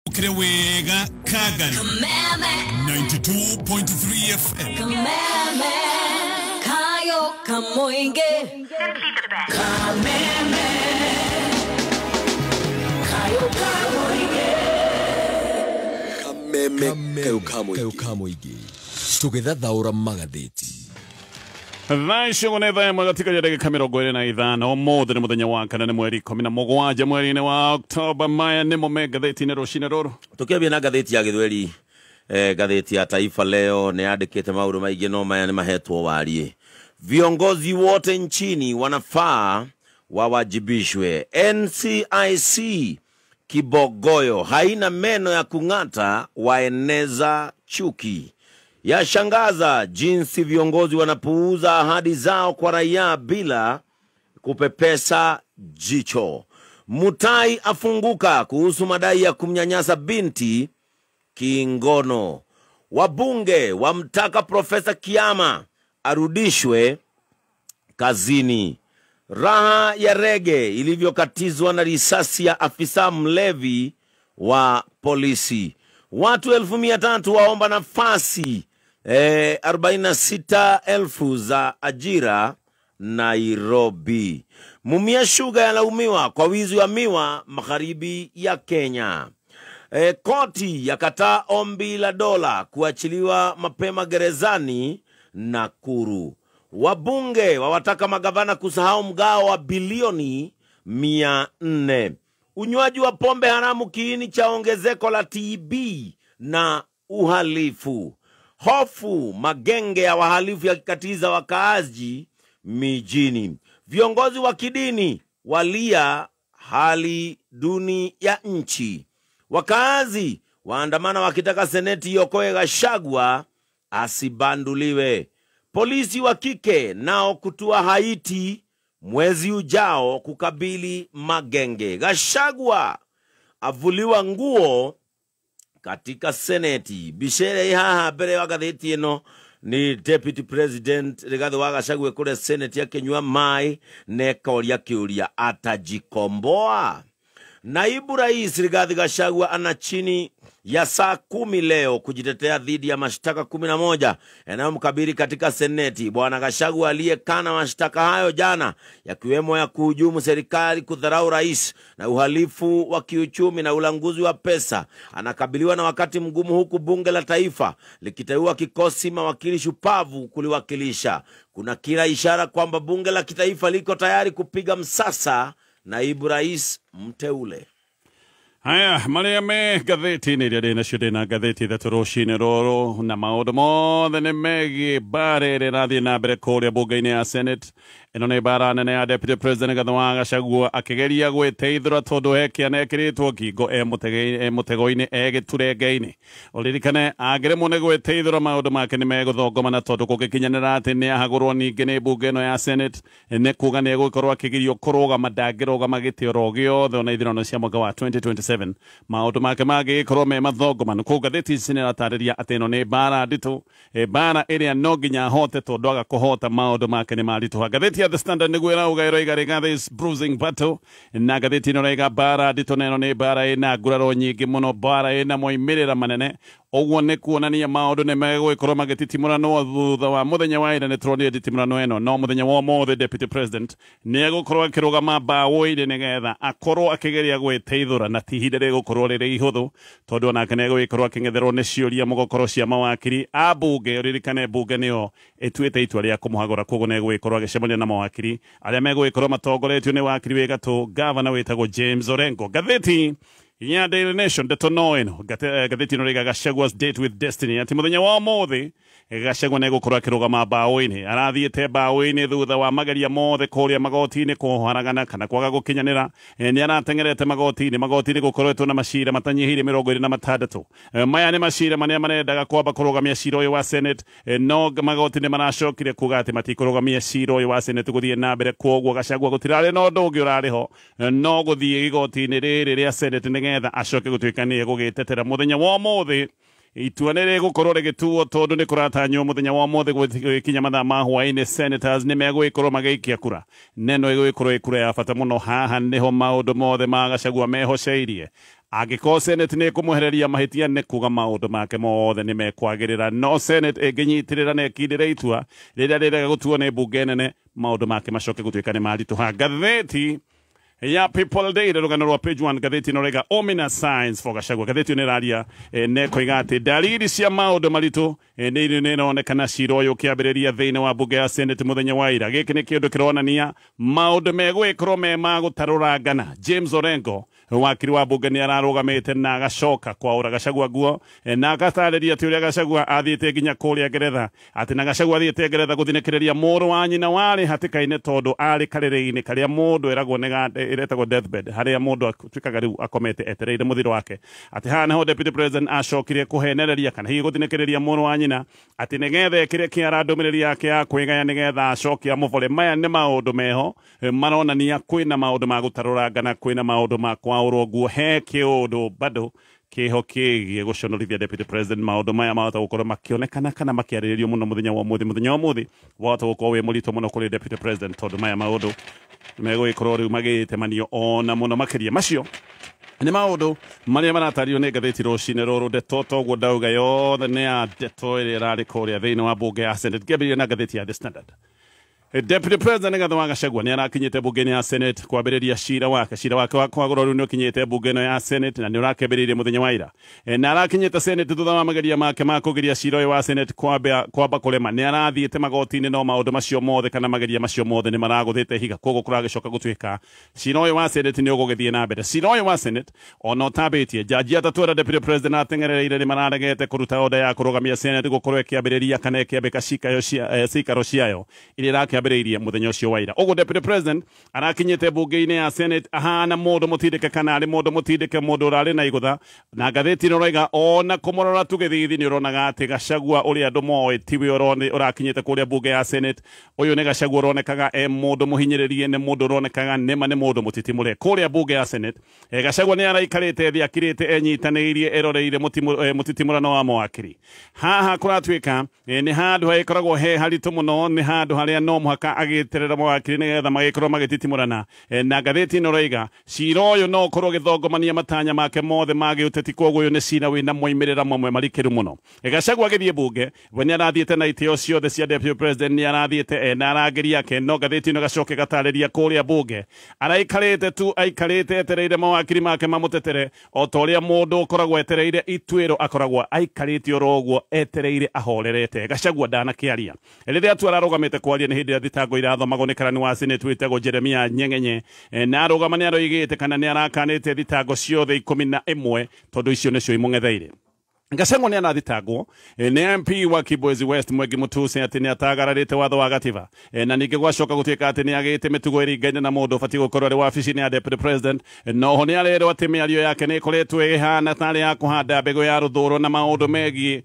Ukire wega Kagari 92.3 FM. Kameme kayo kamoinge. Kameme kayo kamoinge. Kameme kayo kamoinge. Tugithathaura magatheti. Thaa icio nĩ thaa ĩmwe gatigaria ndagĩka 25 ũmũthĩ nĩ mũthenya wa kana nĩ mweri 17 mweri-inĩ wa Oktoba. Maya nĩmo me ngathĩti-inĩ rũcinĩ rũrũ. Tukiambia na ngathĩti ya Gĩthweri, ngathĩti ya Taifa Leo nĩ yandĩkĩte maũndũ maingĩ no maya nĩ mahetwo wariĩ. Viongozi wote nchini wanafaa wawajibishwe. NCIC kibogoyo haina meno ya kung'ata, waeneza chuki. Yashangaza jinsi viongozi wanapuuza ahadi zao kwa raia bila kupepesa jicho. Mutai afunguka kuhusu madai ya kumnyanyasa binti kingono. Wabunge wamtaka Profesa Kiama arudishwe kazini. Raha ya rege ilivyokatizwa na risasi ya afisa mlevi wa polisi. Watu 300,000 waomba nafasi 46,000 za ajira Nairobi. Mumia Sugar yalaumiwa kwa wizi wa miwa magharibi ya Kenya. Koti yakataa ombi la dola kuachiliwa mapema gerezani Nakuru. Wabunge wawataka magavana kusahau mgao wa bilioni 400. Unywaji wa pombe haramu kiini cha ongezeko la TB na uhalifu. Hofu magenge ya wahalifu yakikatiza wakaaji mijini. Viongozi wa kidini walia hali duni ya nchi. Wakaazi waandamana wakitaka seneti iokoe Gachagua asibanduliwe. Polisi wa kike nao kutua Haiti mwezi ujao kukabili magenge. Gachagua avuliwa nguo katika seneti. Bishere haha mbere wa gatheti ino ni Deputy President Rigathi wa Gachagua kule seneti akinyua mai nekoria kiuria atajikomboa. Naibu Rais Rigathi Gachagua ana chini ya saa 10 leo kujitetea dhidi ya mashtaka 11 yanayomkabili katika seneti. Bwana Gachagua aliyekana mashtaka hayo jana, yakiwemo ya kuhujumu serikali, kudharau rais na uhalifu wa kiuchumi na ulanguzi wa pesa, anakabiliwa na wakati mgumu huku bunge la taifa likiteua kikosi mawakili shupavu kuliwakilisha. Kuna kila ishara kwamba bunge la kitaifa liko tayari kupiga msasa naibu rais mteule. Haya, marĩa me ngathĩti-inĩ iria ndĩ nacio ndĩ na ngathĩti ithatũ rũcinĩ rũrũ na maũndũ mothe nĩ megiĩ mbara ĩrĩa ĩrathiĩ na mbere kũrĩa bunge-inĩ ya Senate. Ĩno nĩ mbara nene ya Deputy President Rigathi wa Gachagua akĩgeria gwĩteithũra tondũ he kĩana ekĩrĩtwo ngingo e mũtego-inĩ e gĩturenge-inĩ. Ũririkane angĩremwo nĩ gwĩteithũra maũndũ make nĩ megũthongomana tondũ kũngĩkinyanĩra atĩ nĩ ahagũrwo ningĩ nĩ bunge ĩno ya Senate nĩ kuga nĩ egũkorwo akĩgirio kũrũgama, ndangĩrũgama gĩtĩ oro gĩothe ona ithurano cia mwaka wa 2027. Maũndũ make mangĩgĩkorwo me mathongomanu. Kũu ngathĩti ici nĩratarĩria atĩ ĩno nĩ mbara nditũ, mbara ĩrĩa no nginya ahote tondũ aga kũhota maũndũ make nĩ maritũha. Ngathĩti ya The Standard nĩguo ĩrauga ĩroiga Rigathi is bruising battle, na ngathĩti ĩno ĩroiga mbara nditũ na ĩno nĩ mbara ĩna nguraro nyingĩ mũno, mbara ĩna moimĩrĩra manene. Ũguo nĩ kuonania maũndũ nĩ megũgĩkorwo magĩtitimuranwo thutha wa mũthenya wa ira. Nĩ tũronire nditimũrano ĩno, no mũthenya wa ũmũthĩ Deputy President nĩ egũkorwo akĩrũgama mbaũ-inĩ nĩgetha akorwo akĩgeria gwĩteithũra, na ti ihinda rĩgũkorwo rĩrĩ ihũthũ tondũ onake nĩ egũgĩkorwo akĩng'etherwo nĩ ciũria mũgokoro cia mawakiri a bunge. Ũririkane bunge nĩyo ĩtuĩte itua rĩa kũmũhagũra, koguo nĩ egũgĩkorwo agĩcemania na mawakiri arĩa megũgĩkorwo matongoretio nĩ wakiri wĩ gatũ gavana wĩtagwo James Orengo. Ngathĩti ya Daily Nation ndeto no ĩno ngathĩti ĩno ĩraiga Gachagua's date with destiny, atĩ mũthenya wa ũmũthĩ Gachagua nĩ egũkorwo akĩrũgama mbaũ-inĩ. Arathiĩte mbaũ-inĩ thutha wa mageria mothe kũrĩa magoti-inĩ kũharagana kana kwaga gũkinyanĩra. Nĩ arateng'erete magoti-inĩ gũkoretwo na macira matanyihĩire 26. Maya nĩ macira marĩa marendaga kwamba kũrũgamia cira ũyũ wa Senate, no magoti nĩ maracokire kuga atĩ matikũrũgamia cira ũyũ wa Senate gũthiĩ na mbere. Kwoguo Gachagua gũtirarĩ na ũndũ ũngĩ ũrarĩ ho no gũthiĩ igoti-inĩ rĩrĩ rĩa Senate nĩgetha acoke gũtuĩka nĩ egũgĩtetera mũthenya wa ũmũthĩ. Itua nĩ rĩgũkorwo rĩgĩtuo tondũ nĩ kũratanywo mũthenya wa ũmũthĩ gũgĩkinya mathaa ma hwaĩ-inĩ senators nĩ megũgĩkorwo magĩikia kura. Neno ĩgũgĩkorwo ĩ kura ya bata mũno. Haha nĩho maũndũ mothe ma Gachagua mehoceirie. Angĩkorwo Senate nĩ ĩkũmwehereria mahĩtia nĩ kuga maũndũ make mothe nĩ mekwagĩrĩra, no Senate ĩngĩnyitĩrĩra na ĩkindĩre itua rĩrĩa rĩrega gũtuo nĩ mbunge nene, maũndũ make macoke gũtuĩka nĩ maritũha. Ngathĩti ya People Daily rũgano rwa page 1 ngathĩti ĩno raiga ominous signs for Gachagua. Ngathĩti ĩno ĩraria nĩ ĩkoiga atĩ dalili cia maũndũ maritũ nĩ ĩronekana cira ũyũ ũkĩambĩrĩria thĩinĩ wa mbunge ya Senate mũthenya wa ira. Gĩkĩ nĩ kĩũndũ kĩronania maũndũ megwĩkorwo me ma gũtarũrangana. James Orengo wakiri wa mbunge nĩ ararũgamĩte na agacoka kwaũra Gachagua nguo na agatarĩria atĩ ũrĩa Gachagua athiĩte nginya kũrĩa Ngeretha, atĩ na Gachagua athiĩte Ngeretha gũthinĩkĩrĩria mũrũ wa nyina warĩ hatĩka-inĩ tondũ arĩ karĩrĩ-inĩ karĩa mũndũ eragwo nĩ ĩretagwo deathbed, harĩa mũndũ atuĩkaga rĩu akomete etereire mũthiro wake. Atĩ haha nĩho deputy president acokire kũhenereria kana hihi gũthinĩkĩrĩria mũrũ wa nyina atĩ nĩgetha ĩkĩre kĩara ndũmĩrĩri yake ya kwĩgaya nĩgetha acoke amũbore. Maya nĩ maũndũ meho maronania kwĩna maũndũ ma gũtarũrangana, kwĩna maũndũ ma kwaũrwo nguo, he kĩũndũ bado kĩho kĩgiĩ gũconorithia deputy president. Maũndũ maya mahota gũkorwo makĩonekana kana makĩarĩrĩrio mũno mũthenya wa ũmũthĩ. Mũthenya wa ũmũthĩ wahota gũkorwo wĩ mũritũ mũno kũrĩ deputy president tondũ maya maũndũ megũgĩkorwo rĩu magĩtemanio ona mũno makĩria. Macio nĩ maũndũ marĩa maratario nĩ ngathĩti rũcinĩ rũrũ. Ndeto toguo ndauga yothe nĩ ya ndeto ĩrĩa ĩrarĩ kũrĩa thĩinĩ wa mbunge ya Senate. Ngĩambĩrĩria na ngathĩti ya The Standard. Deputy President Rigathi wa Gachagua nĩ arakinyĩte mbunge-inĩ ya Senate kwambĩrĩria cira wake. Cira wake wa kwagũrwo rĩu nĩ ũkinyĩte mbunge ĩno ya Senate na nĩ ũrakĩambĩrĩirie mũthenya wa ira. Na arakinyĩte Senate thutha wa mageria make ma kũgiria cira ũyũ wa Senate kwamba kũrema. Nĩ arathiĩte magoti-inĩ no maũndũ macio mothe kana mageria macio mothe nĩ maragũthĩte ihiga, koguo kũragĩcoka gũtuĩka cira ũyũ wa Senate nĩ ũgũgĩthiĩ na mbere. Cira ũyũ wa Senate ona ũtambĩtie jaji atatũ arĩa Deputy President ateng'ereire nĩ mararegete kũruta order ya kũrũgamia Senate gũkorwo ĩkĩambĩrĩria kana ĩkĩambĩka cikaro ciayo iria ĩrakĩambĩrĩirie mũthenya ũcio wa ira. Ũguo Deputy President arakinyĩte mbunge-inĩ ya Senate ahana mũndũ mũtindĩke kana arĩ mũndũ mũtindĩke, mũndũ ũrarĩ na igũtha. Na ngathĩti ĩno ĩroiga ona kũmũrora tu gĩthithi nĩ ũronaga atĩ Gachagua ũrĩa andũ moĩ tiwe ũrakinyĩte kũrĩa mbunge ya Senate. Ũyũ nĩ Gachagua ũronekaga e mũndũ mũhinyĩrĩrie, nĩ mũndũ ũronekaga nĩma nĩ mũndũ mũtitimũre kũrĩa mbunge ya Senate. Gachagua nĩ araikarĩte thĩ akirĩte enyitanĩirie eroreire mũtitimũrano wa mawakiri. Haha kũratuĩka nĩ handũ hagĩkoragwo he haritũ mũno, nĩ handũ harĩa no mũhaka agĩterera mawakiri nĩgetha magĩkorwo magĩtitimũrana. Na ngathĩti ĩno ĩroiga cira ũyũ no ũkorwo ũgĩthongomania matanya make mothe ma gĩũteti, koguo ũyũ nĩ cira wĩna moimĩrĩra mamwe marikĩru mũno. Gachagua agĩthiĩ mbunge we nĩ arathiĩte na itĩo ciothe cia deputy president, nĩ arathiĩte ena arangĩri ake, no ngathĩti ĩno gacoke gatarĩria kũrĩa mbunge araikarĩte tu aikarĩte etereire mawakiri make mamũtetere o ta ũrĩa mũndũ ũkoragwo etereire ituĩro akoragwo aikarĩte oro ũguo etereire ahorerete. Gachagua ndanakĩaria rĩrĩa tu ararũgamĩte kwaria nĩ hĩndĩ ĩrĩa thitango irathomagwo nĩ karani wa Senate wĩtagwo Jeremia Nyengenye, na arũgama nĩ aroigĩte kana nĩ arakanĩte thitango ciothe 11 tondũ icio nĩcio imũng'etheire. Gachagua nĩ arathitangwo nĩ MP wa Kibwezi West Mwengi Mutuse atĩ nĩ atagararĩte watho wa gatiba, na ningĩ gwacoka gũtuĩka atĩ nĩ agĩte mĩtugo ĩringaine na mũndũ ũbatiĩ gũkorwo arĩ wabici-inĩ ya deputy president. Noho nĩ arerwo atĩ mĩario yake nĩ ĩkoretwo ĩhana tarĩ ya kũhanda mbegũ ya rũthũro na maũndũ megiĩ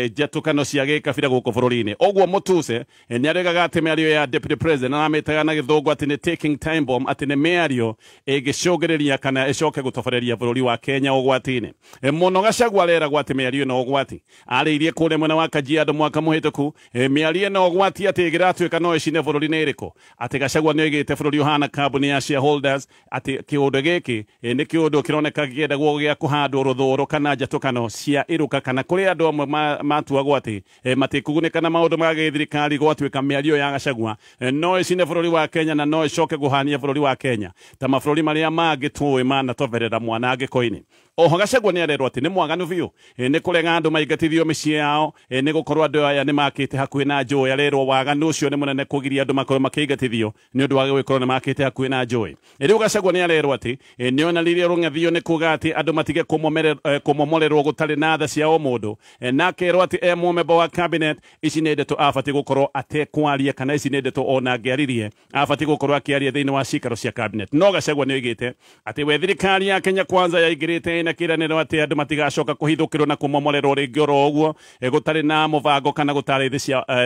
njatũkano cia gĩkabira gũkũ bũrũri-inĩ. Ũguo Mutuse nĩ aregaga atĩ mĩario ya deputy president aramĩtaga na gĩthũngũ atĩ nĩ taking time bomb, atĩ nĩ mĩario ĩngĩcũngĩrĩria kana ĩcoke gũtoboreria bũrũri wa Kenya ũgwati-inĩ mũno. Gachagua areragwo atĩ mĩario ĩno ũgwati arĩirie kũrĩa mwena wa Kajiado mwaka mũhĩtũku, mĩario ĩno ũgwati atĩ ĩngĩratuĩka no ĩcine bũrũri nĩ ĩrĩkũ, atĩ Gachagua nĩ oigĩte bũrũri ũhana kambuni ya shareholders, atĩ kĩũndũ gĩkĩ nĩ kĩũndũ kĩroneka gĩkĩendagwo gĩa kũhandwo rũthũro kana njatũkano cia ĩrũka kana kũrĩ andũ amwe matuagwo atĩ matikũgunĩka na maũndũ ma gĩthirikari. Gwatuĩka mĩario ya Gachagua no ĩcine bũrũri wa Kenya na no ĩcoke kũhania bũrũri wa Kenya ta mabũrũri marĩa mangĩ tũĩ manatoberera mwanangĩko-inĩ. Oho Gachagua nĩ arerwo atĩ nĩ mwaganu biũ, nĩ kũrega andũ maingatithio mĩciĩ yao, nĩ gũkorwo andũ aya nĩ makĩte hakuhĩ na njũĩ. Arerwo waganu ũcio nĩ mũnene kũgiria andũ makorwo makĩingatithio nĩ ũndũ wa gũgĩkorwo nĩ makĩte hakuhĩ na njũĩ. Rĩu Gachagua nĩ arerwo atĩ nĩ onanirie rũng'athio nĩ kuga atĩ andũ matige kũmomorerwo gũtarĩ na tha cia o mũndũ, na akerwo atĩ e mũmemba wa cabinet ici nĩ ndeto abatiĩ gũkorwo atekwaria kana ici nĩ ndeto ona angĩaririe abatiĩ gũkorwo akĩaria thĩinĩ wa cikaro cia cabinet. No Gachagua nĩ oigĩte atĩ we thirikari ya Kenya Kwanza yaingĩrĩte na kĩranĩro atĩ andũ matigacoka kũhithũkĩrwo na kũmomorerwo rĩngĩ oro ũguo gũtarĩ na mũbango kana gũtarĩ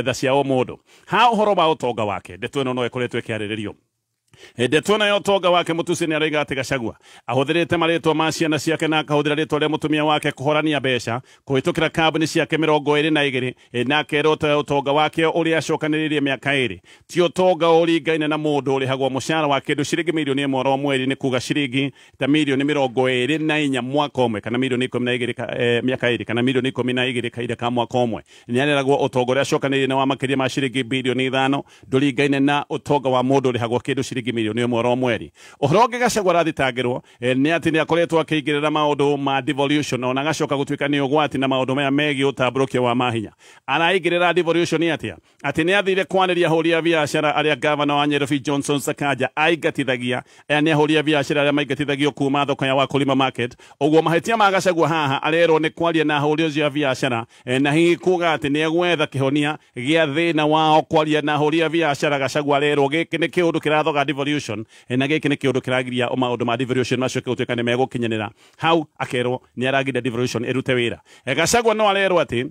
tha cia o mũndũ. Ha ũhoro wa ũtonga wake, ndeto ĩno no ĩkoretwo ĩkĩarĩrĩrio. Ndeto nayo ũtonga wake Mutuse nĩ aroiga atĩ Gachagua ahũthĩrĩte marĩtwa ma ciana ciake na akahũthĩra rĩtwa rĩa mũtumia wake kũhorania mbeca kũhĩtũkĩra kambuni ciake 22 na akerwo ũtonga wake ũrĩa acokanĩrĩirie mĩaka 2 ti ũtonga ũringaine na mũndũ ũrĩhagwo mũcara wa kĩndũ ciringi mirioni 1 oro mweri, nĩ kuga ciringi ta mirioni 24 mwaka ũmwe kana mirioni 12 mĩaka 2 kana mirioni 12 kahinda ka mwaka ũmwe. Nĩ areragwo ũtonga ũrĩa acokanĩrĩirie na wa makĩria ma ciringi bilioni 5 ndũringaine na ũtonga wa mũndũ ũrĩhagwo kĩndũ ciringi mirioni 1 oro mweri. Ũhoro ũngĩ Gachagua arathitangĩrwo nĩ atĩ nĩ akoretwo akĩingĩrĩra maũndũ ma devolution ona agacoka gũtuĩka nĩ ũgwati na maũndũ maya megiĩ ũtambũrũkia wa mahinya. Araingĩrĩra devolution atĩa? Atĩ nĩ athire kwanĩria ahũri a biacara arĩa gavana wa Nairobi Johnson Sakaja aingatithagia. Aya nĩ ahũri a biacara arĩa maingatithagio kuma thoko ya Wakulima Market. Ũguo mahĩtia ma Gachagua haha arerwo nĩ kwaria na ahũri acio a biacara na hihi kuga atĩ nĩ egwetha kĩhonia gĩa thĩna wao kwaria na ahũri a biacara. Gachagua arerwo gĩkĩ nĩ kĩũndũ kĩrathoga devolution na gĩkĩ nĩ kĩũndũ kĩragiria maũndũ ma devolution macoke gũtuĩka nĩ megũkinyanĩra. Hau akerwo nĩ aragiria devolution ĩrute wĩra. Gachagua no arerwo atĩ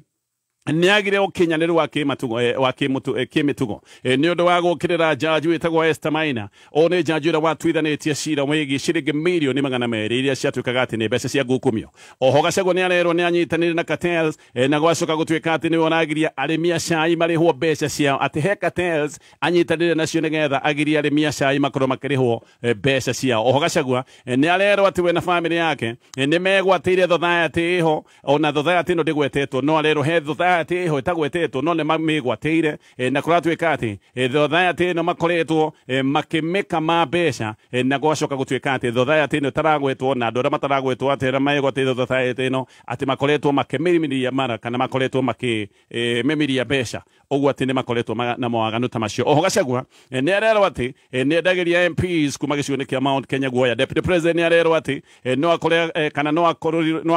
nĩ agire ũkinyanĩru wa kĩmĩtugo nĩ ũndũ wa gũkĩrĩra jaji wĩtagwo Esther Maina. Ũyũ nĩ jaji ũrĩa watuithanĩtie cira wĩgiĩ ciringi mirioni 200 iria ciatuĩkaga atĩ nĩ mbeca cia ngukumio. Oho Gachagua nĩ arerwo nĩ anyitanĩire na cartels na gwacoka gũtuĩka atĩ nĩwe ũragiria arĩmi a cai marĩhwo mbeca ciao, atĩ he cartels anyitanĩire nacio nĩgetha agirie arĩmi a cai makorwo makĩrĩhwo mbeca ciao. Oho Gachagua nĩ arerwo atĩ we na bamĩrĩ yake nĩ megwatĩire society ĩho, ona society ĩno ndĩgwetetwo, no arerwo he society ĩho ĩtagwetetwo no nĩ mamĩgwatĩire na kũratuĩka atĩ society ĩno makoretwo makĩmĩka ma mbeca na gwacoka gũtuĩka atĩ society ĩno ĩtaragwetwo na andũ arĩa mataragwetwo atĩ arĩa megwatĩire society ĩno atĩ makoretwo makĩmĩrimiria mara kana makoretwo makĩmĩmiria mbeca, ũguo atĩ nĩ makoretwo na mawaganu ta macio. Oho Gachagua nĩ arerwo atĩ nĩ endagĩria MPs kuma gĩcigo-inĩ kĩa Mount Kenya guoya. Deputy President nĩ arerwo atĩ no akore kana no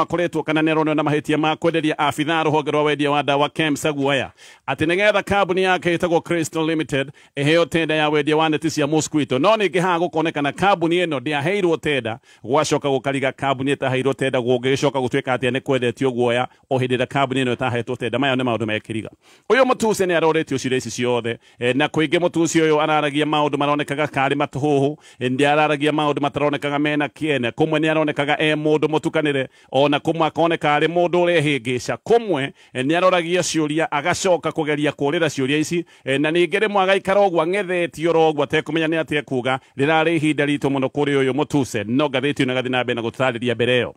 akoretwo kana nĩ aronio na mahĩtia ma kwenderia abithaa rũhonge rwa wendia wa ndawa KEMSA guoya, atĩ nĩgetha kambuni yake ĩtagwo Crystal Limited ĩheo tenda ya wendia wa neti cia mosquito. No ningĩ haha gũkonekana kambuni ĩno ndĩaheirwo tenda, gwacoka gũkariga kambuni ĩtaheirwo tenda gũgĩcoka gũtuĩka atĩ nĩ kwendetio guoya o hĩndĩ ĩrĩa kambuni ĩno ĩtahetwo tenda. Maya nĩ maũndũ mekĩriga. Ũyũ Mutuse nĩ aroretio ciũria ici ciothe na kũingĩ Mutuse ũyũ araragia maũndũ maronekaga karĩ matũhũhũ, ndĩararagia maũndũ mataronekaga mena kĩene. Kũmwe nĩ aronekaga e mũndũ mũtukanĩre, ona kũmwe akoneka arĩ mũndũ ũrehĩngĩca. Kũmwe nĩ aroragia ciũria agacoka kũgeria kũrĩra ciũria ici na ningĩ rĩmwe agaikara ũguo ang'ethetio oro ũguo atekũmenya nĩ atĩa ekuga. Rĩrarĩ ihinda ritũ mũno kũrĩ ũyũ Mutuse, no ngathĩti ĩno ĩgathiĩ na mbere na gũtarĩria mbere ĩyo.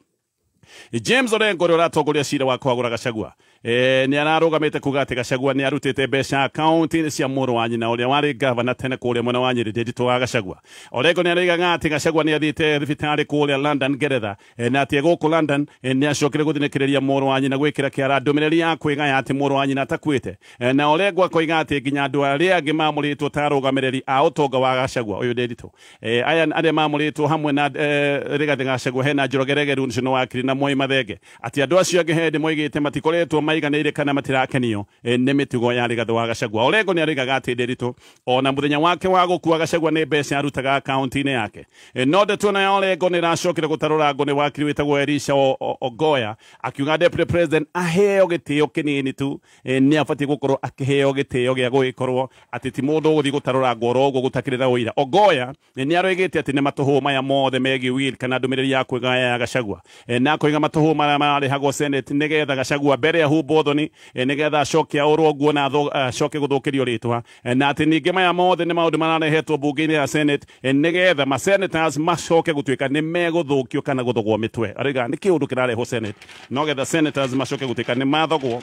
James Orengo ũrĩa ũratongoria cira wa kũhagũra Gachagua nĩ ararũgamĩte kuga atĩ Gachagua nĩ arutĩte mbeca akaunti-inĩ cia mũrũ wa nyina ũrĩa warĩ gavana tene kũrĩa mwena wa Nyĩrĩ, Ndiritu wa Gachagua. Orengo nĩ aroigaga atĩ Gachagua nĩ athiĩte thibitarĩ kũrĩa London, Ngeretha, na atĩ gũkũ London nĩ acokire gũthinĩkĩrĩria mũrũ wa nyina gwĩkĩra kĩara ndũmĩrĩri ya kwĩgaya atĩ mũrũ wa nyina atakuĩte, na Orengo akoiga atĩ nginya andũ arĩa angĩ mamũrĩtwo ta arũgamĩrĩri a ũtonga wa Gachagua ũyũ Ndiritu, aya arĩa mamũrĩtwo hamwe na Rigathĩ Gachagua hena Njoroge Regeru ũcio nĩ wakiri na Moi Mathenge, atĩ andũ acio angĩ hĩndĩ moigĩte matikoretwo maiganĩire kana matirakenio nĩ mĩtugo ya Rigathĩ wa Gachagua. Orengo nĩ aroigaga atĩ Ndiritu ona mũthenya wake wa gũkua Gachagua nĩ mbeca arutaga akaunti-inĩ yake. No ndeto na ya Orengo nĩ ĩracokire gũtarũrangwo nĩ wakiri wĩtagwo Elisha Ogoya akiuga Deputy President aheo gĩtĩo kĩnini tu, nĩ abatiĩ gũkorwo akĩheo gĩtĩo gĩa gũgĩkorwo atĩ ti mũndũ ũgũthiĩ gũtarũrangwo oro ũguo gũtakĩrĩ na ũira. Ogoya nĩ aroigĩte atĩ nĩ matũhũ maya mothe megiĩ will kana ndũmĩrĩri ya kwĩgaya ya Gachagua, na akoiga matũhũ marĩa mararĩhagwo Senate nĩgetha Gachagua mbere ya humbwo thoni nĩgetha acoke aũrwo nguo na acoke gũthũkĩrio rĩtwa, na atĩ ningĩ maya mothe nĩ maũndũ mararehetwo mbunge-inĩ ya Senate nĩgetha ma senators macoke gũtuĩka nĩ megũthũkio kana gũthogwo mĩtwe. Aroiga nĩ kĩũndũ kĩrarehwo Senate nogetha senators macoke gũtuĩka nĩ mathogwo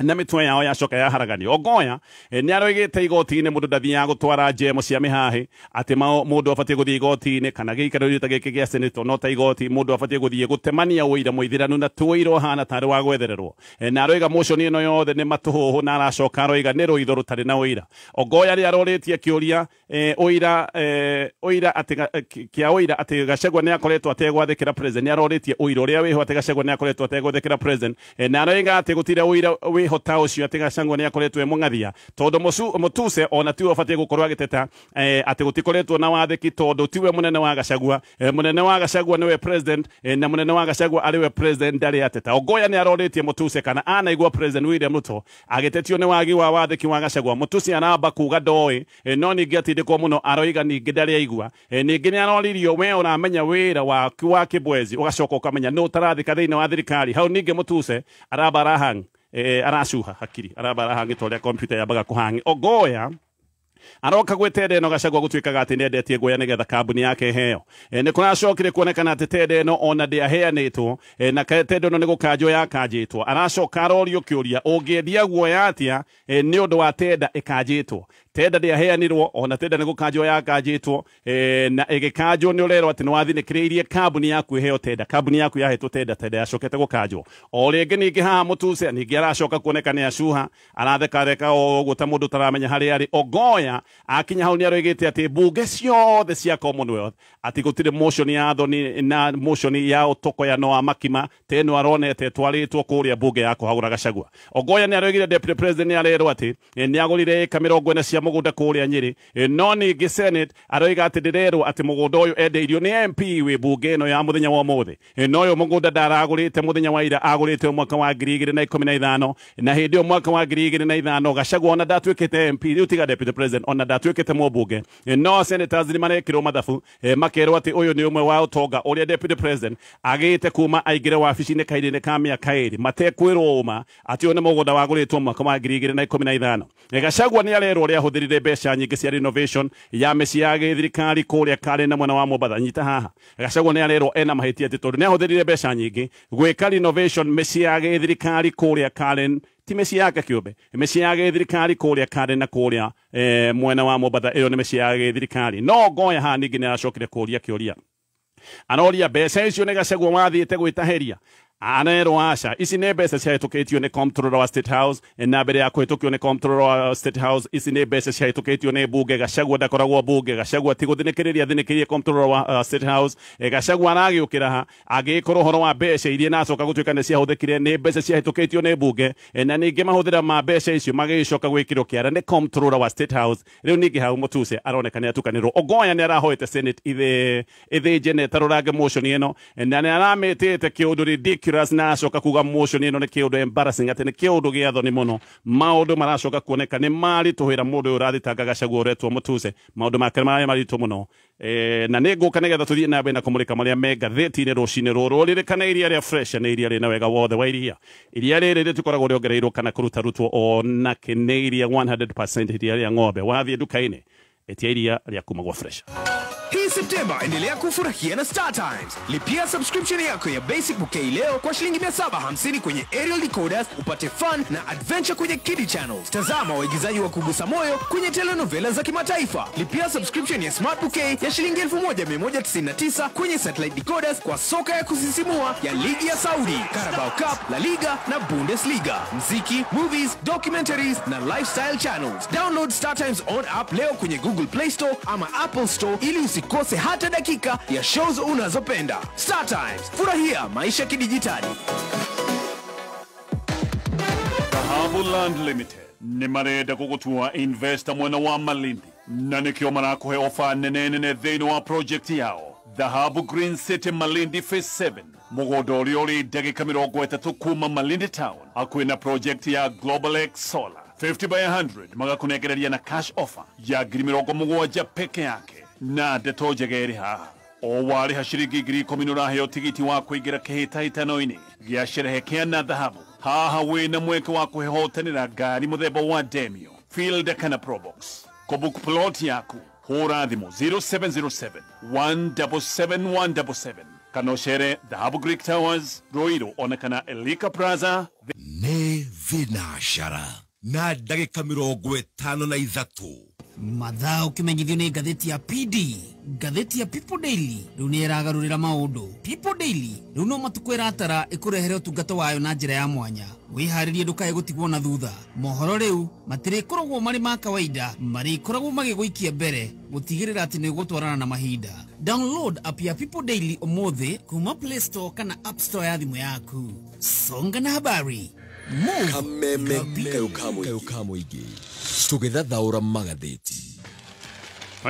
na mĩtwe yao yacoka yaharaganio. Ogoya nĩ aroigĩte igoti-inĩ mũndũ ndathiaga gũtwara njemo cia mĩhahĩ, atĩ mũndũ abatiĩ gũthiĩ igoti-inĩ kana gĩikaro ta gĩkĩ gĩa Senate no ta igoti, mũndũ abatiĩ gũthiĩ gũtemania ũira mũithĩranu na tũira ũhana tarĩ wa gwethererwo. Na aroiga motion ĩno yothe nĩ matũhũhũ, na aracoka aroiga nĩ rũitho rũtarĩ na ũira. Ogoya rĩ arorĩtie kĩũria ũira atĩ kĩa ũira atĩ Gachagua nĩ akoretwo ategwathĩkĩra president, nĩ arorĩtie ũira ũrĩa wĩho atĩ Gachagua nĩ akoretwo ategwathĩkĩra president, na aroiga atĩ gũtirĩ ũira wĩho wĩho ta ũcio atĩ Gachagua nĩ akoretwo e mũng'athia tondũ Mutuse ona tiwe ũbatiĩ gũkorwo agĩteta atĩ gũtikoretwo na wathĩki tondũ tiwe mũnene wa Gachagua. Mũnene wa Gachagua nĩwe president, na mũnene wa Gachagua arĩ we president ndarĩ ateta. Ogoya nĩ arorĩtie Mutuse kana anaigua President William Ruto agĩtetio nĩ wagi wa wathĩki wa Gachagua. Mutuse aramba kuga ndoĩ, no ningĩ atindĩkwo mũno aroiga ningĩ ndarĩ aigua. Ningĩ nĩ aroririo we ũramenya wĩra waku wa kĩbwezi ũgacoka ũkamenya nũ ũtarathĩka thĩinĩ wa thirikari. Hau ningĩ Mutuse aramba arahang aracuha hakiri aramba arahang ta ũrĩa kompyuta yambaga kũhang. Ogoya aroka gwĩ tenda ĩno Gachagua gũtuĩkaga atĩ nĩendetie guoya nĩgetha kambuni yake ĩheo. Nĩ kũracokire kuonekana atĩ tenda ĩno ona ndĩaheanĩtwo, na tenda ĩno nĩ gũkanjwo yakanjĩtwo. Aracoka arorio kĩũria ũngĩendia guoya atĩa nĩ ũndũ wa tenda ĩkanjĩtwo. Tenda ndĩaheanirwo ona tenda nĩ gũkanjwo yakanjĩtwo, na ĩgĩkanjwo nĩ ũrerwo atĩ nĩ wathinĩkĩrĩirie kambuni yaku ĩheo tenda. Kambuni yaku yahetwo tenda, tenda yacokete gũkanjwo. O rĩngĩ ningĩ haha Mutuse ningĩ aracoka kuoneka nĩ acuha arathekatheka o ũguo ta mũndũ ũtaramenya harĩa arĩ. Ogoya akinya hau nĩ aroigĩte atĩ mbunge ciothe cia Commonwealth atĩ gũtirĩ motion ya thoni na motion ya ũtokoyano wa makima ta ĩno aronete ĩtwarĩtwo kũrĩa mbunge ya kũhagũra Gachagua. Ogoya nĩ aroigire deputy president nĩ arerwo atĩ nĩ agũrire ĩka 40 cia mũgũnda kũrĩa Nyĩrĩ, no ningĩ Senate aroiga atĩ ndĩrerwo atĩ mũgũnda ũyũ endeirio nĩ MP wĩ mbunge ĩno ya mũthenya wa ũmũthĩ, no ũyũ mũgũnda ndaragũrĩte mũthenya wa ira, agũrĩte mwaka wa 2015, na hĩndĩ ĩyo mwaka wa 2005 Gachagua ona ndatuĩkĩte MP, rĩu tiga deputy president ona ndatuĩkĩte mũmbunge. No senators nĩ marekĩrwo mathabu, makerwo atĩ ũyũ nĩ ũmwe wa ũtonga ũrĩa deputy president agĩte kuma aingĩre wabici-inĩ kahinda-inĩ ka mĩaka 2 matekwĩrwo ũma atĩ ũyũ nĩ mũgũnda wagũrĩtwo mwaka wa 2015. Gachagua nĩ arerwo ũrĩa ahũthĩrire mbeca nyingĩ cia renovation ya mĩciĩ ya gĩthirikari kũrĩa Karen na mwena wa Mombatha. Nyita haha, Gachagua nĩ arerwo ena mahĩtia atĩ tondũ nĩ ahũthĩrire mbeca nyingĩ gwĩka renovation mĩciĩ ya gĩthirikari kũrĩa Karen, ti mĩciĩ yake kĩũmbe, mĩciĩ ya gĩthirikari kũrĩa Karen na kũrĩa mwena wa Mombatha, ĩyo nĩ mĩciĩ ya gĩthirikari. No Ngoya haha ningĩ nĩ aracokire kũria kĩũria, aroria mbeca icio nĩ Gachagua wathiĩte gwĩtahĩria. Arerwo aca, ici nĩ mbeca ciahĩtũkĩtio nĩ comptroller wa State House, na mbere ya kũhĩtũkio nĩ comptroller wa State House ici nĩ mbeca ciahĩtũkĩtio nĩ mbunge. Gachagua ndakoragwo mbunge, Gachagua ti gũthinĩkĩrĩria athinĩkĩrie comptroller wa State House. Gachagua aragĩũkĩra ha agĩkorwo ũhoro wa mbeca iria nacoka gũtuĩka nĩ ciahũthĩkire nĩ mbeca ciahĩtũkĩtio nĩ mbunge, na ningĩ mahũthĩra ma mbeca icio magĩcoka gwĩkĩrwo kĩara nĩ comptroller wa State House. Rĩu ningĩ hau Mutuse aroneka nĩ atukanĩrwo. Ogoya nĩ arahoete Senate ithĩnje na ĩtarũrange motion ĩno, na nĩ aramĩtĩte kĩũndũ ridiculous, na acoka kuga motion ĩno nĩ kĩũndũ embarrassing, atĩ nĩ kĩũndũ gĩa thoni mũno. Maũndũ maracoka kuoneka nĩ maritũhĩra mũndũ ũyũ ũrathitanga Gachagua ũretwo Mutuse, maũndũ make marĩa maritũ mũno. Na nĩ ngũka nĩgetha tũthiĩ na mbere na kũmũrĩka marĩa me ngathĩti-inĩ rũcinĩ rũrũ. Ririkana iria rĩa fresh nĩ iria rĩna wega wothe wa iria. Iria rĩrĩ rĩtikoragwo rĩongereirwo kana kũrutarutwo ona kĩ, nĩ iria 100% iria rĩa ng'ombe. Wathiĩ nduka-inĩ etia iria rĩa kuma gwa fresh. Hii Septemba endelea kufurahia na Star Times. Lipia subscription yako ya Basic Bouquet leo kwa shilingi 750 kwenye aerial decoders, upate fun na adventure kwenye kiddie channels. Tazama waigizaji wa kugusa moyo kwenye telenovela za kimataifa. Lipia subscription ya Smart Bouquet ya shilingi 1199 kwenye satellite decoders kwa soka ya kusisimua ya ligi ya Saudi, Carabao Cup, La Liga na Bundesliga. Mziki, movies, documentaries na lifestyle channels. Download Star Times on app leo kwenye Google Play Store ama Apple Store ili usikose hata dakika ya shows unazopenda. Star Times, furahia maisha kidijitali. Dhahabu Land Limited nĩ marenda gũgũtua investor mwena wa Malindi, na nĩkĩo marakũhe ofa nene nene thĩinĩ wa project yao Dhahabu Green City Malindi Phase 7, mũgũnda ũrĩa ũrĩ ndagĩka 30 kuma Malindi Town, hakuhĩ na project ya Global X Solar 50 by 100 magakũnengereria na cash offer ya 70,000 peke yake. Na ndeto njega ĩrĩ haha, o warĩha ciringi 10,000 nĩ ũraheo tigiti wa kũingĩra kĩhĩtahĩtano-inĩ gĩa sherehe kĩa na dhahabu. Haha wĩna mweke wa kwĩhotanĩra ngari mũthemba wa Demio, Fielder kana Probox. Kũbook plot yaku hũra thimũ 0707 177 177 kana ũcere Dhahabu Greek Towers, Ruiru ona kana Elika Plaza. Nĩ thinacara na ndagĩka 53. Mathaa ũkĩmenyithio nĩ ngathĩti ya PD, ngathĩti ya People Daily rĩu nĩ ĩragarũrĩra maũndũ. People Daily rĩu no matukũ ĩratara ĩkũrehere ũtungata wayo na njĩra ya mwanya. Wĩharĩrie ndũkae gũtigwo na thutha. Mohoro rĩu matirĩkoragwo marĩ ma kawaida, marĩkoragwo magĩgũikia mbere gũtigĩrĩra atĩ nĩ ũgũtwarana na mahinda. Download app ya People Daily ũmũthĩ kuma Play Store kana App Store ya thimũ yaku. Songa na habari. Move. Kameme kayo ka mũingĩ tũgĩthathaũra magathĩti.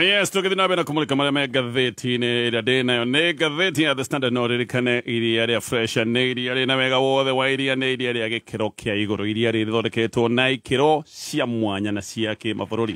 Yes, tũgĩthiĩ na mbere na kũmũrĩka marĩa me ngathĩti-inĩ ĩrĩa ndĩ nayo nĩ ngathĩti ya The Standard. No ririkane iria rĩa Fresh nĩ iria rĩna wega wothe wa iria, nĩ iria rĩa gĩkĩro kĩa igũrũ, iria rĩthondeketwo na ikĩro cia mwanya na cia kĩmabũrũri,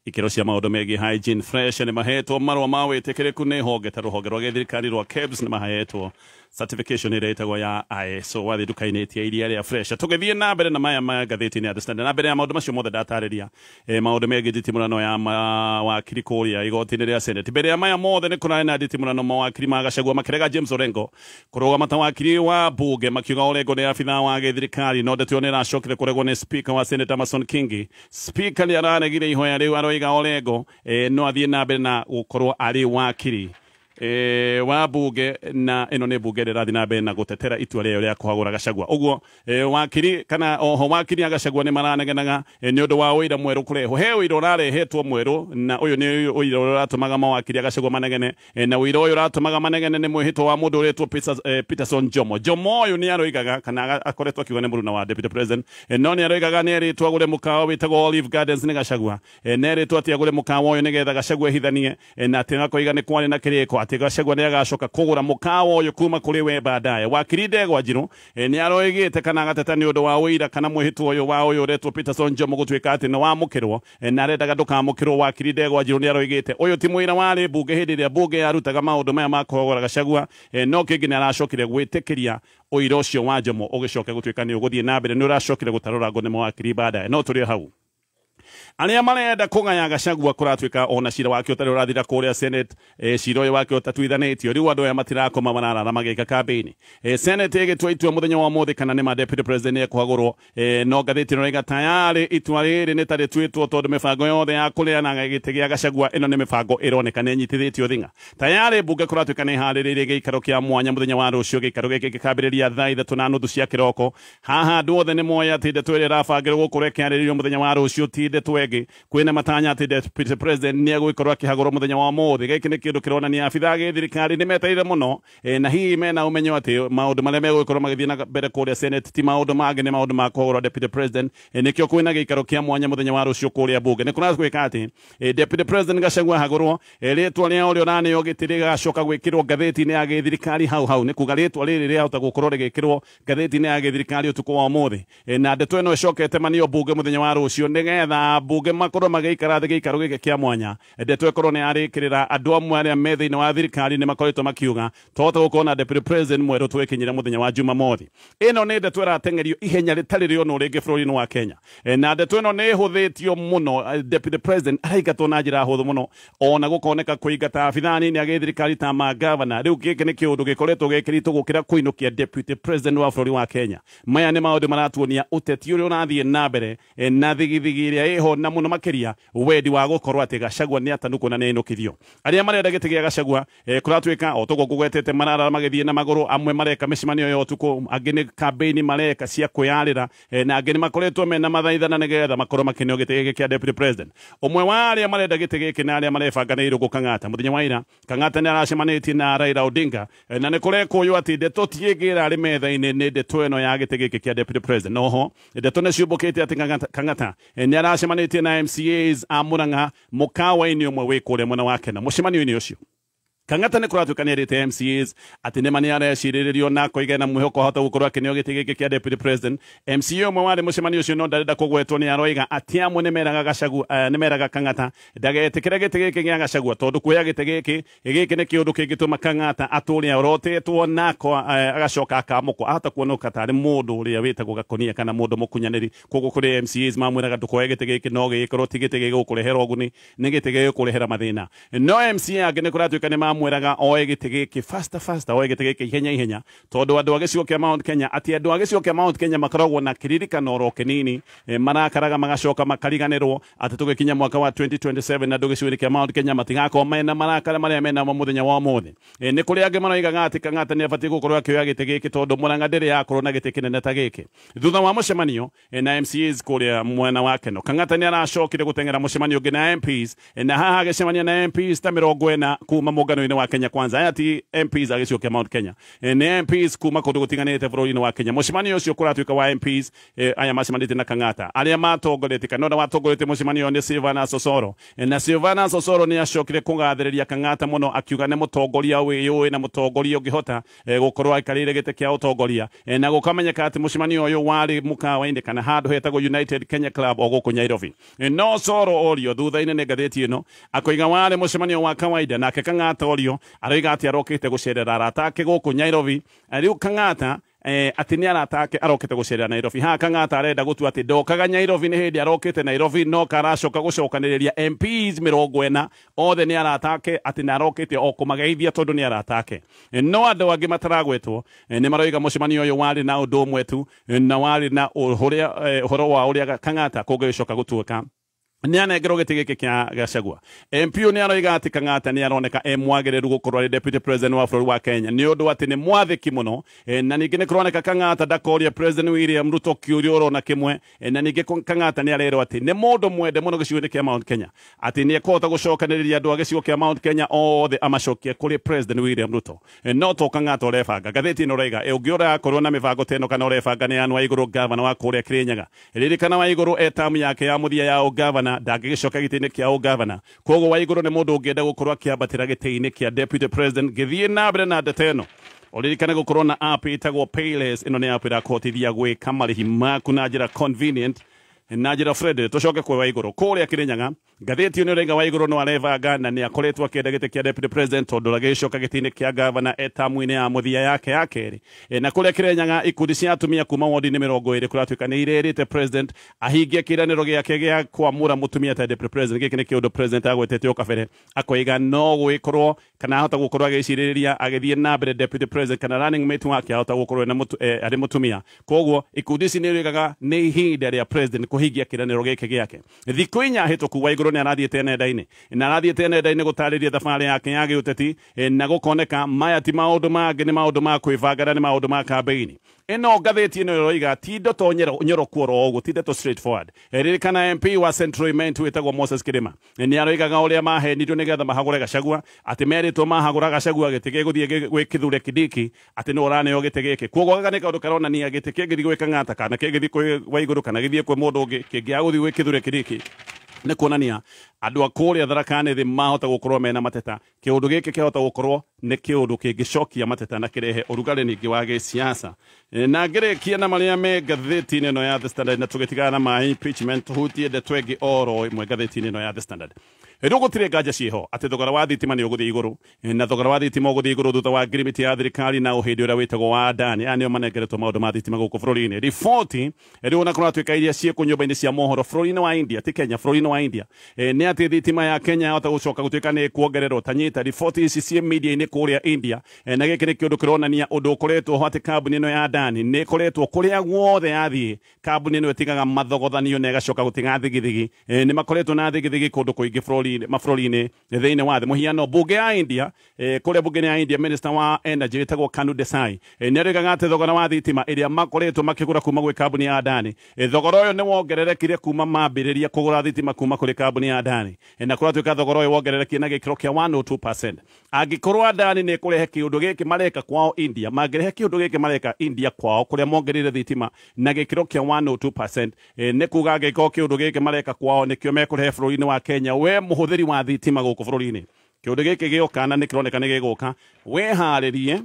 ikĩro cia maũndũ megiĩ hygiene. Fresh nĩ mahetwo marũa ma wĩtĩkĩrĩku nĩ honge ta rũhonge rwa gĩthirikari rwa KEBS, nĩ mahetwo certification ĩrĩa ĩtagwo ya ISO. Wathiĩ nduka-inĩ tia iria rĩa Fresh. Tũgĩthiĩ na mbere na maya ma ngathĩti-inĩ ya The Standard, na mbere ya maũndũ macio mothe ndatarĩria, maũndũ megiĩ nditimũrano ya mawakiri kũrĩa igoti-inĩ rĩa Senate, mbere ya maya mothe nĩ kũrarĩ na nditimũrano mawakiri ma Gachagua makĩrega James Orengo kũrũgama ta wakiri wa bunge, makiuga Orengo nĩ abithaa wa gĩthirikari. No ndeto ĩyo nĩ ĩracokire kũregwo nĩ Speaker wa Senate Amason Kingi. Speaker nĩ araregire ihoya rĩu, aroiga Orengo no athiĩ na mbere na gũkorwo arĩ wakiri wa bunge, na ĩno nĩ bunge ĩrĩa ĩrathiĩ na mbere na gũtetera itua rĩayo rĩa kũhagũra Gachagua. Ũguo wakiri kana oho wakiri a Gachagua nĩ maranegenaga nĩ ũndũ wa ũira mwerũ kũrehwo. He ũira ũrarehetwo mwerũ, na ũyũ nĩ ũira ũrĩa ũratũmaga mawakiri a Gachagua manegene, na ũira ũyũ ũratũmaga manegene nĩ mwĩhĩtwa wa mũndũ ũretwo Peterson Jomo. Jomo ũyũ nĩ aroigaga kana akoretwo akiuga nĩ mũruna wa deputy president, no nĩ aroigaga nĩ erĩtwo agũre mũkawa wĩtagwo Olive Gardens nĩ Gachagua, nĩ erĩtwo atĩ agũre mũkawa ũyũ nĩgetha Gachagua ehithanie, na atĩ akoiga nĩ kwarĩ na kĩrĩko atĩ Gachagua nĩ agacoka kũgũra mũkawa ũyũ kuma kũrĩ we baadaye. Wakiri Ndegwa Njiru nĩ aroigĩte kana agateta nĩ ũndũ wa ũira kana mwĩhĩtwa ũyũ wa ũyũ ũretwo Peterson Jomo gũtuĩka atĩ nĩ wamũkĩrwo, na arendaga ndũkamũkĩrwo. Wakiri Ndegwa Njiru nĩ aroigĩte ũyũ ti mũira warĩ bunge hĩndĩ ĩrĩa bunge yarutaga maũndũ maya ma kũhagũra Gachagua, no kĩngĩ nĩ aracokire gwĩtĩkĩria ũira ũcio wa Jomo ũgĩcoke gũtuĩka nĩ ũgũthiĩ na mbere, nĩ ũracokire gũtarũrangwo nĩ mawakiri baadaye. No tũrĩ hau arĩa marenda kũgaya Gachagua kũratuĩka ona cira wake ũtarĩ ũrathira kũrĩa Senate, cira ũyũ wake ũtatuithanĩtio. Rĩu andũ aya matirakoma, mararara magĩka kambĩini. Senate ĩgĩtua itua mũthenya wa ũmũthĩ kana nĩ ma deputy president ekũhagũrwo, no ngathĩti ĩno ĩrauga tayarĩ itua rĩrĩ nĩ ta rĩtuĩtwo tondũ mĩbango yothe ya kũneana gĩtĩ gĩa Gachagua ĩno nĩ mĩbango ĩroneka nĩ ĩnyitithĩtio thing'a. Tayarĩ mbunge kũratuĩka nĩ ĩharĩrĩirie gĩikaro kĩa mwanya mũthenya wa rũciũ. Gĩikaro gĩkĩ gĩkambĩrĩria thaa 3:30 cia kĩroko. Haha andũ othe nĩ moĩ atĩ ndeto ĩrĩa ĩrabangĩrwo gũkorwo ĩkĩarĩrĩrio mũthenya wa rũciũ ti ndeto ĩngĩ. Kwĩna matanya atĩ deputy president nĩ egũgĩkorwo akĩhagũrwo mũthenya wa ũmũthĩ. Gĩkĩ nĩ kĩndũ kĩronania abithaa a gĩthirikari nĩ metereire mũno, na hihi mena ũmenyo atĩ maũndũ marĩa megũgĩkorwo magĩthiĩ na mbere kũrĩa Senate ti maũndũ mangĩ, nĩ maũndũ ma kũhagũrwo deputy president. Nĩkĩo kwĩna gĩikaro kĩa mwanya mũthenya wa rũciũ kũrĩa bunge. Nĩ kũratuĩka atĩ deputy president Gachagua ahagũrwo, rĩtwa rĩa ũrĩa ũraneo gĩtĩ rĩgacoka gwĩkĩrwo ngathĩti-inĩ ya gĩthirikari hau hau. Nĩ kuga rĩtwa rĩrĩ rĩahota gũkorwo rĩgĩkĩrwo ngathĩti-inĩ ya gĩthirikari ũtukũ wa ũmũthĩ, na ndeto ĩno ĩcokete manio bunge mũthenya wa rũciũ nĩgetha bunge makorwo magĩikara thĩ gĩikaro gĩkĩ kĩa mwanya. Ndeto ĩkorwo nĩ yarĩkĩrĩra andũ amwe arĩa me thĩinĩ wa thirikari nĩ makoretwo makiuga tũhote gũkorwo na deputy president mwerũ twĩkinyĩra mũthenya wa Jumamothi. Ĩno nĩ ndeto ĩrateng'erio ihenya rĩtarĩ rĩonwo rĩngĩ bũrũri-inĩ wa Kenya, na ndeto ĩno nĩ ĩhũthĩtio mũno. Deputy president araingatwo na njĩra hũthũ mũno, ona gũkoneka kũingata abithaa anini a gĩthirikari ta magavana. Rĩu gĩkĩ nĩ kĩũndũ gĩkoretwo gĩkĩritũ gũkĩra kũinũkia deputy president wa bũrũri wa Kenya. Maya nĩ maũndũ maratuonia ũteti ũrĩa ũrathiĩ na mbere, na thigithigi ĩrĩa ĩho, na mũno makĩria wendi wa gũkorwo atĩ Gachagua nĩ atanukwo na nĩ ainũkithio. Arĩa marenda gĩtĩ gĩa Gachagua kũratuĩka o toguo ngũgwetete mararara magĩthiĩ na magũrũ, amwe mareka mĩcemanio ya ũtukũ, angĩ nĩ kambĩini mareka cia kwĩyarĩra, na angĩ nĩ makoretwo mena mathaithana nĩgetha makorwo makĩneo gĩtĩ gĩkĩ kĩa deputy president. Ũmwe wa arĩa marenda gĩtĩ gĩkĩ na arĩa marebanga nĩ Irũngũ Kang'ata. Mũthenya wa ira Kang'ata nĩ aracemanĩtie na Raila Odinga, na nĩ kũrekũywo atĩ ndeto ti ĩngĩ ĩrarĩ metha-inĩ nĩ ndeto ĩno ya gĩtĩ gĩkĩ kĩa deputy president. Noho ndeto nĩ ciũmbũkĩte atĩ Kang'ata nĩ aracemanĩtie na MCAs a Murang'a mũkawa-inĩ ũmwe wĩ kũrĩa mwena wa Kenya. Mũcemanio-inĩ ũcio Kang'ata nĩ kũratuĩka nĩ erĩte MCAs atĩ nĩma nĩ arecirĩrĩrio na akoiga na mwĩhoko ahota gũkorwo akĩneo gĩtĩ gĩkĩ kĩa deputy president. MCA ũmwe warĩ mũcemanio ũcio no ndarenda kũgwetwo nĩ aroiga atĩ amwe nĩ meraga Gachagua, nĩ meraga Kang'ata ndagetĩkĩre gĩtĩ gĩkĩ gĩa Gachagua tondũ kuoya gĩtĩ gĩkĩ nĩ kĩũndũ kĩngĩtũma Kang'ata atũre arotetwo nako agacoka akamũkwo ahota kuoneka tarĩ mũndũ ũrĩa wĩtagwo Gakonia kana mũndũ mũkunyanĩri. Koguo kũrĩ MCAs mamwĩraga ndũkoe gĩtĩ gĩkĩ, no gĩgĩkorwo ti gĩtĩ gĩgũkũrehera ũguni, nĩ gĩtĩ gĩgũkũrehera mathĩna. No MCA angĩ nĩ kũratuĩka nĩ mamwĩraga oe gĩtĩ gĩkĩ faster faster, oe gĩtĩ gĩkĩ ihenya ihenya, tondũ andũ a gĩcigo kĩa Mount Kenya, atĩ andũ a gĩcigo kĩa Mount Kenya makoragwo na kĩririkano oro kĩnini, marakaraga magacoka makariganĩrwo atĩ tũgĩkinya mwaka wa 2027 andũ gĩcigo-inĩ kĩa Mount Kenya matigakorwo mena marakara marĩa menamo mũthenya wa ũmũthĩ. Nĩ kũrĩ angĩ maroigaga atĩ Kang'ata nĩ abatiĩ gũkorwo akĩoya gĩtĩ gĩkĩ tondũ Murang'a ndĩrĩ yakorwo na gĩtĩ kĩnene ta gĩkĩ. Thutha wa mũcemanio na MCAs kũrĩa mwena wa Keno, Kang'ata nĩ aracokire gũteng'era mũcemanio ũngĩ na MPs, na haha agĩcemania na MPs ta 40 kuma mũngano bũrũri-inĩ wa Kenya kwanza aya ti MPs a gĩcigo kĩa Mount Kenya, nĩ MPs kuma kũndũ gũtiganĩte bũrũri-inĩ wa Kenya. Mũcemanio ũcio kũratuĩka wa MPs aya macemanĩtie na Kang'ata arĩa matongoretie kana ũrĩa watongoretie mũcemanio nĩ Silvana Sosoro, na Silvana Sosoro nĩ acokire kũgathĩrĩria Kang'ata mũno akiuga nĩ mũtongoria wĩyũĩ na mũtongoria ũngĩhota gũkorwo aikarĩire gĩtĩ kĩa ũtongoria, na gũkamenyeka atĩ mũcemanio ũyũ warĩ mũkawa-inĩ kana handũ hetagwo United Kenya Club o gũkũ Nairobi. No Soro orio thutha-inĩ nĩ ngathĩti ĩno akoiga warĩ mũcemanio wa kawaida, nake Kang'ata orio aroiga atĩ arokĩte gũcerera arata ake gũkũ Nairobi. Rĩu Kang'ata atĩ nĩ arata ake arokĩte gũcerera Nairobi. Haha Kang'ata arenda gũtua atĩ ndokaga Nairobi nĩ hĩndĩ arokĩte Nairobi, no karacoka gũcokanĩrĩria MPs 40 othe nĩ arata ake, atĩ nĩ arokĩte o kũmageithia tondũ nĩ arata ake. No andũ angĩ mataragwetwo nĩ maroiga mũcemanio ũyũ warĩ na ũndũ ũmwe tu, na warĩ na ũhoro wa ũrĩa Kang'ata kũngĩgĩcoka gũtuĩka nĩ anengerwo gĩtĩ gĩkĩ kĩa Gachagua. MP nĩ aroiga atĩ Kang'ata nĩ aroneka e mwagĩrĩru gũkorwo arĩ deputy president wa bũrũri wa Kenya nĩ ũndũ atĩ nĩ mwathĩki mũno, na ningĩ nĩ kũroneka Kang'ata ndakoria President William Ruto kĩũria oro na kĩmwe, na ningĩ Kang'ata nĩ arerwo atĩ nĩ mũndũ mwende mũno gĩcigo-inĩ kĩa Mount Kenya, atĩ nĩ ekũhota gũcokanĩrĩria andũ a gĩcigo kĩa Mount Kenya othe amacokie kũrĩ President William Ruto. No to Kang'ata ũrebanga. Ngathĩti ĩno ũraiga ũngĩ ũrakorwo na mĩbango ta ĩno kana ũrebanga nĩ Anne Waigũrũ gavana wa kũrĩa Kĩrĩnyaga. Ririkana Waigũrũ e tamu yake ya mũthia ya ũgavana ndangĩgĩcoka gĩtĩ-inĩ kĩa ũgavana, koguo Waigũrũ nĩ mũndũ ũngĩenda gũkorwo akĩambatĩra gĩtĩ-inĩ kĩa deputy president. Gĩthiĩ na mbere na ndeto ĩno, ũririkane gũkorwo na app ĩtagwo Payless. Ĩno nĩ app ĩrakũhotithia gwĩka marĩhi maku na njĩra convenient na njĩra friendly. Tũcoke kwĩ Waigũrũ kũrĩa Kĩrĩnyaga. Ngathĩti ĩno ĩraiga Waigũrũ no arebanga na nĩ akoretwo akĩenda gĩtĩ kĩa deputy president tondũ agĩcoka gĩtĩ-inĩ kĩa gavana e tamu-inĩ ya mũthia yake ya kerĩ. Na kũrĩa Kĩrĩnyaga ikundi cia atumia kuma wodi-inĩ 20 kũratuĩka nĩ irerĩte president ahingie kĩĩranĩro gĩake gĩa kwamũra mũtumia ta deputy president. Gĩkĩ nĩ kĩũndũ president agwetete o kabere, akoiga no gwĩkorwo kana ahota gũkorwo agĩcirĩrĩria agĩthiĩ na mbere deputy president kana running mate wake ahota gũkorwo arĩ mũtumia. Koguo ikundi ici nĩ iraugaga nĩ ihinda rĩa president kũhingia kĩĩranĩro gĩkĩ gĩake. Thikũ 4 hĩtũku Waigũrũ nĩ arathiĩte nenda-inĩ na arathiĩte nenda-inĩ gũtarĩria thabarĩ yake ya gĩũteti, na gũkoneka maya ti maũndũ mangĩ, nĩ maũndũ ma kwĩbanga na nĩ maũndũ ma kambĩini. Ĩno ngathĩti ĩno ĩroiga ti ndeto nyoroku oro ũguo, ti ndeto straightforward. Ririkana MP wa Central Imenti wĩtagwo Moses Kĩrĩma nĩ aroigaga ũrĩa mahenirio nĩgetha mahagũre Gachagua, atĩ merĩtwo mahagũra Gachagua gĩtĩ gĩgũthiĩ gwĩ Kithure Kindiki, atĩ nĩ ũraneo gĩtĩ gĩkĩ. Koguo gaka nĩ kaũndũ karonania gĩtĩ kĩngĩthiĩ gwĩ Kang'ata kana kĩngĩthiĩ kwĩ Waigũrũ kana gĩthiĩ kwĩ mũndũ ũngĩ, kĩngĩaga gũthiĩ gwĩ Kithure Kindiki nĩ kuonania andũ a kũrĩa Tharaka Nithi mahota gũkorwo mena mateta. Kĩũndũ gĩkĩ kĩhota gũkorwo nĩ kĩũndũ kĩngĩcokia mateta na kĩrehe ũrugarĩ ningĩ wa gĩsiasa. Na ngĩrĩkia na marĩa me ngathĩti-inĩ ĩno ya The Standard, na tũgĩtigana na ma impeachment tũhutie ndeto ĩngĩ oro ĩmwe ngathĩti-inĩ ĩno ya The Standard. Rĩu gũtirĩ nganja ciĩho atĩ thogora wa thitima nĩ ũgũthiĩ igũrũ, na thogora wa thitima ũgũthiĩ igũrũ thutha wa ngirimiti ya thirikari na ũhĩndĩ ũrĩa wĩtagwo wa Adani. Aya nĩo manengeretwo maũndũ ma thitima gũkũ bũrũri-inĩ. Riboti rĩu ona kũratuĩka iria ciĩkũ nyũmba-inĩ cia mohoro bũrũri-inĩ wa India, ti Kenya, bũrũri-inĩ wa India, nĩ atĩ thitima ya Kenya yahota gũcoka gũtuĩka nĩ kuongererwo. Ta nyita riboti ici ciĩ media-inĩ kũrĩa India, na gĩkĩ nĩ kĩũndũ kĩronania ũndũ ũkoretwo ho atĩ kambuni ĩno ya Adani nĩ ĩkoretwo kũrĩa guothe yathiĩ, kambuni ĩno ĩtigaga mathogothanio na ĩgacoka gũtiga thigithigi. Nĩ makoretwo na thigithigi kũndũ kũingĩ mabũrũri-inĩ thĩinĩ wa thĩ. Mũhiano mbunge ya India, kũrĩa mbunge ya India minister wa energy wĩtagwo Kanu Desai nĩ aroigaga atĩ thogora wa thitima ĩrĩa makoretwo makĩgũra kuma gwĩ kambuni ya Adani, thogora ũyũ nĩ wongererekire kuma mambĩrĩria kũgũra thitima kuma kũrĩ kambuni ya Adani, na kũratuĩka thogora ũyũ wongererekire na gĩkĩro kĩa 102%. Angĩkorwo Adani nĩ ĩkũrehe kĩũndũ gĩkĩ mareka kwao India, mangĩrehe kĩũndũ gĩkĩ mareka India kwao kũrĩa mongereire thitima na gĩkĩro kĩa 102%, nĩ kuga angĩkorwo kĩũndũ gĩkĩ mareka kwao nĩkĩo mekũrehe bũrũri-inĩ wa Kenya, we mũhũthĩri wa thitima gũkũ bũrũri-inĩ, kĩũndũ gĩkĩ gĩoka na nĩ kĩroneka nĩ gĩgũka, wĩharĩrie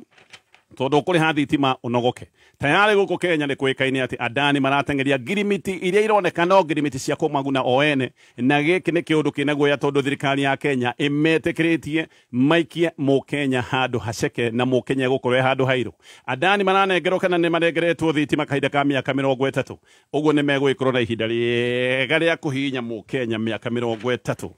tondũ ũkũrĩha thitima ũnogoke. Tayari gũkũ Kenya nĩ kũĩkaine atĩ Adani marateng'eria ngirimiti iria ironeka no ngirimiti cia kũmaguna o ene, na gĩkĩ nĩ kĩũndũ kĩna guoya tondũ thirikari ya Kenya ĩmetĩkĩrĩtie maikie mũkenya handũ haceke na mũkenya gũkorwo e handũ hairũ. Adani maranengerwo kana nĩ manengeretwo thitima kahinda ka mĩaka 30, ũguo nĩ megũgĩkorwo na ihinda rĩega rĩa kũhihinya mũkenya mĩaka 30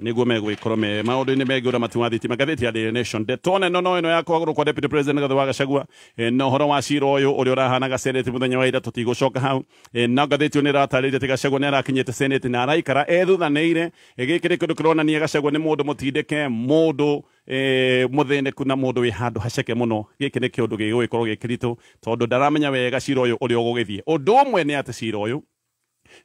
nĩguo megwĩkorwo me maũndũ-inĩ megiĩ ũramati wa thitima. Ngathĩti ya Daily Nation ndeto nene no ĩno ya kwagũrwo kwa deputy president Rigathi wa Gachagua, na ũhoro wa cira ũyũ ũrĩa ũrahanaga Senate mũthenya wa ira tũtigũcoka hau. Na ngathĩti ĩyo nĩ ĩratarĩria atĩ Gachagua nĩ arakinyĩte Senate na araikara ethuthanĩire. Gĩkĩ nĩ kĩndũ kĩronania Gachagua nĩ mũndũ mũtindĩke, mũndũ mũthĩnĩku na mũndũ wĩ handũ haceke mũno. Gĩkĩ nĩ kĩũndũ gĩgũgĩkorwo gĩ kĩritũ tondũ ndaramenya wega cira ũyũ ũrĩa ũgũgĩthiĩ. Ũndũ ũmwe nĩ atĩ cira ũyũ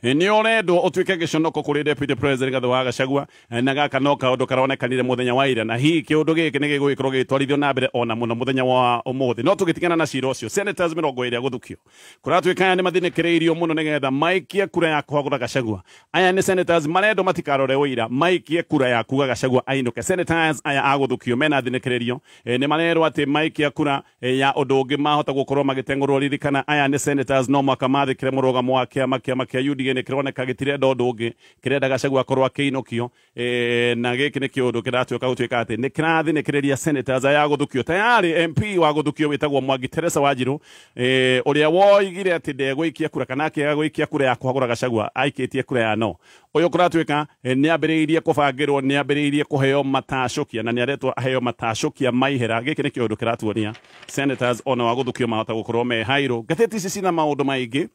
Nĩ ũrendwo ũtuĩke gĩconoko kũrĩ Deputy President Rigathi wa Gachagua, na gaka no kaũndũ karonekanire mũthenya wa ira, na hihi kĩũndũ gĩkĩ nĩ gĩgũgĩkorwo gĩgĩtwarithio na mbere ona mũno mũthenya wa ũmũthĩ. No tũgĩtigana na cira ũcio, senators 20 gũthukio kũratuĩka aya nĩ mathinĩkĩrĩirio mũno nĩgetha maikie kura ya kũhagũra Gachagua. Aya nĩ senators marendwo matikarore ũira, maikie kura ya kuga Gachagua ainũke. Senators aya agũthukio mena thinĩkĩrĩrio, nĩ marerwo atĩ maikia kura ya ũndũ ũngĩ mahota gũkorwo magĩteng'ũrwo. Ririkana aya nĩ senators no mwaka mathĩkĩre mũrũgamo wa kĩama kĩa UDA, nĩ kĩroneka gĩtirenda ũndũ ũngĩ, kĩrenda Gachagua akorwo akĩinũkio, na gĩkĩ nĩ kĩũndũ kĩratuĩka gũtuĩka atĩ nĩ kĩrathinĩkĩrĩria senators aya agũthukio. Tayari MP wa gũthukio wĩtagwo Mwangi Teresa Wanjiru, ũrĩa woigire atĩ ndegũikia kura kana akĩaga gũikia kura ya kũhagũra Gachagua, aikĩtie kura ya no. Ũyũ kũratuĩka nĩ ambĩrĩirie kũbangĩrwo, nĩ ambĩrĩirie kũheo matacũkia, na nĩ aretwo aheo matacũkia maihera. Gĩkĩ nĩ kĩũndũ kĩratuonia senators ona wa gũthukio mahota gũkorwo me hairũ. Ngathĩti ici cina maũndũ maingĩ.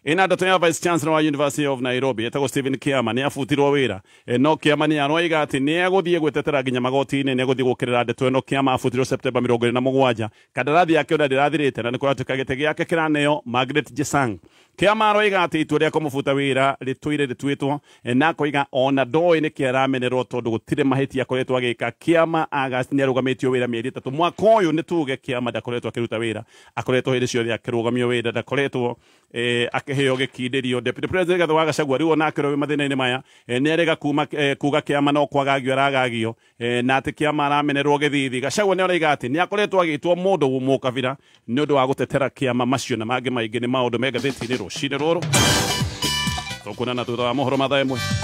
Ina ndeto ya Vice Chancellor wa University of Nairobi etagwo Stephen Kiama nĩ abutirwo wĩra, no Kiama nĩ aroiga atĩ nĩ egũthiĩ gwĩtetera nginya magoti-inĩ, nĩ egũthiĩ gũkĩrĩra ndeto ĩno. Kiama abutirwo September 27, kandarathi yake ona ndĩrathirĩte, na nĩ kũratuĩka gĩtĩ gĩake kĩraneo Margaret Jesang. Kiama aroiga atĩ itua rĩa kũmũbuta wĩra rĩtũire rĩtuĩtwo, na akoiga ona ndoĩ nĩkĩ aramenerwo tondũ gũtirĩ mahĩtia akoretwo agĩka. Kiama August nĩ arũgamĩtio wĩra mĩeri 3 mwaka ũyũ. Nĩ tuge Kiama ndakoretwo akĩruta wĩra, akoretwo hĩndĩ ciothe akĩrũgamio wĩra, ndakoretwo akĩheo gĩkindĩrio. Deputy President Rigathi wa Gachagua rĩu onake ũrĩa wĩ mathĩna-inĩ maya, nĩ arega kuga Kiama no kwagagio aragagio, na atĩ Kiama aramenerwo gĩthithi. Gachagua nĩ araiga atĩ nĩ akoretwo agĩtwo mũndũ mũkabira nĩ ũndũ wa gũtetera Kiama. Macio na mangĩ maingĩ nĩ maũndũ me ngathĩti-inĩ rũcinĩ rũrũ. Tũkuonana thutha wa mohoro mathaa 1.